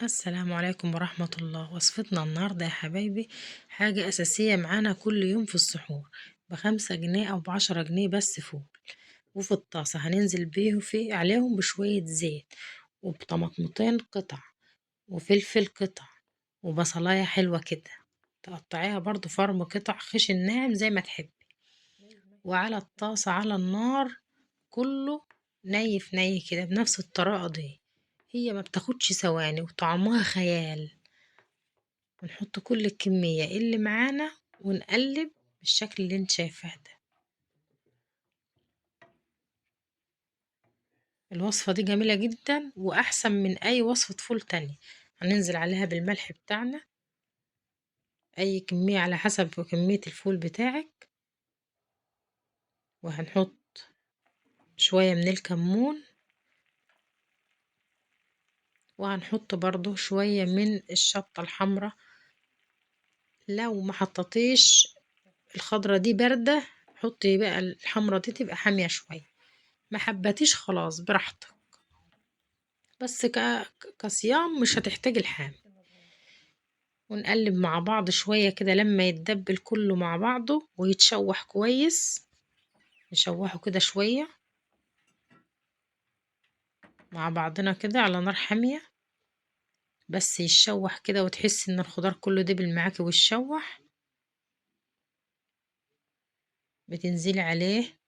السلام عليكم ورحمة الله. وصفتنا النهاردة يا حبايبي حاجة أساسية معانا كل يوم في السحور، ب5 جنيه أو ب10 جنيه بس فول. وفي الطاسة هننزل بيه في عليهم بشوية زيت وبطماطمتين قطع وفلفل قطع وبصلاية حلوة كده تقطعيها برضو فرم قطع خشن ناعم زي ما تحبي، وعلى الطاسة على النار كله ني في ني كده بنفس الطريقة دي. هي ما بتاخدش ثواني وطعمها خيال. ونحط كل الكمية اللي معانا ونقلب بالشكل اللي انت شايفاه ده. الوصفة دي جميلة جدا وأحسن من أي وصفة فول تانية. هننزل عليها بالملح بتاعنا، أي كمية على حسب كمية الفول بتاعك، وهنحط شوية من الكمون، وهنحط برضو شوية من الشطة الحمراء. لو ما حطيتيش الخضرة دي باردة حطي بقى الحمرة دي تبقى حامية شوية، ما حبتيش خلاص براحتك، بس كصيام مش هتحتاج الحام. ونقلب مع بعض شوية كده لما يتدبل كله مع بعضه ويتشوح كويس، نشوحه كده شوية مع بعضنا كده على نار حامية، بس يتشوح كده وتحس ان الخضار كله دبل معاكي ويتشوح. بتنزلي عليه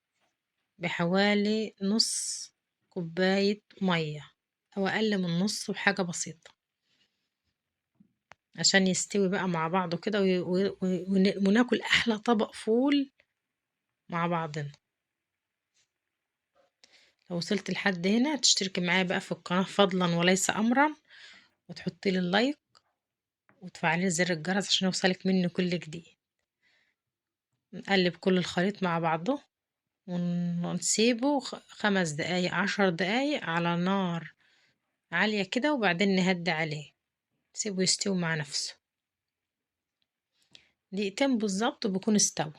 بحوالي نص كوباية مية او اقل من نص وحاجة بسيطة عشان يستوي بقى مع بعضه كده وناكل احلى طبق فول مع بعضنا. لو وصلت لحد هنا تشتركي معايا بقى في القناة فضلا وليس امرا، وتحطي لي اللايك وتفعلي زر الجرس عشان يوصلك مني كل جديد. نقلب كل الخليط مع بعضه ونسيبه 5 دقايق 10 دقايق على نار عالية كده، وبعدين نهدي عليه نسيبه يستوي مع نفسه دقيقتين بالظبط وبيكون استوى.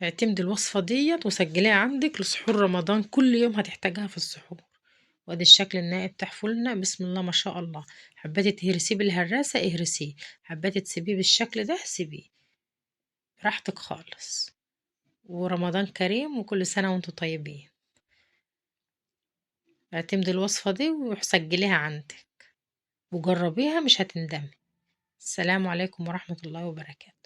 اعتمدي الوصفة ديت وسجليها عندك لسحور رمضان، كل يوم هتحتاجها في السحور. وادي الشكل النهائي بتاع فولنا، بسم الله ما شاء الله. حبيتي تهرسيه بالهراسة اهرسيه، حبيتي تسيبيه بالشكل ده سيبيه براحتك خالص. ورمضان كريم وكل سنة وانتم طيبين. اعتمدي الوصفة دي وسجليها عندك وجربيها مش هتندمي. السلام عليكم ورحمة الله وبركاته.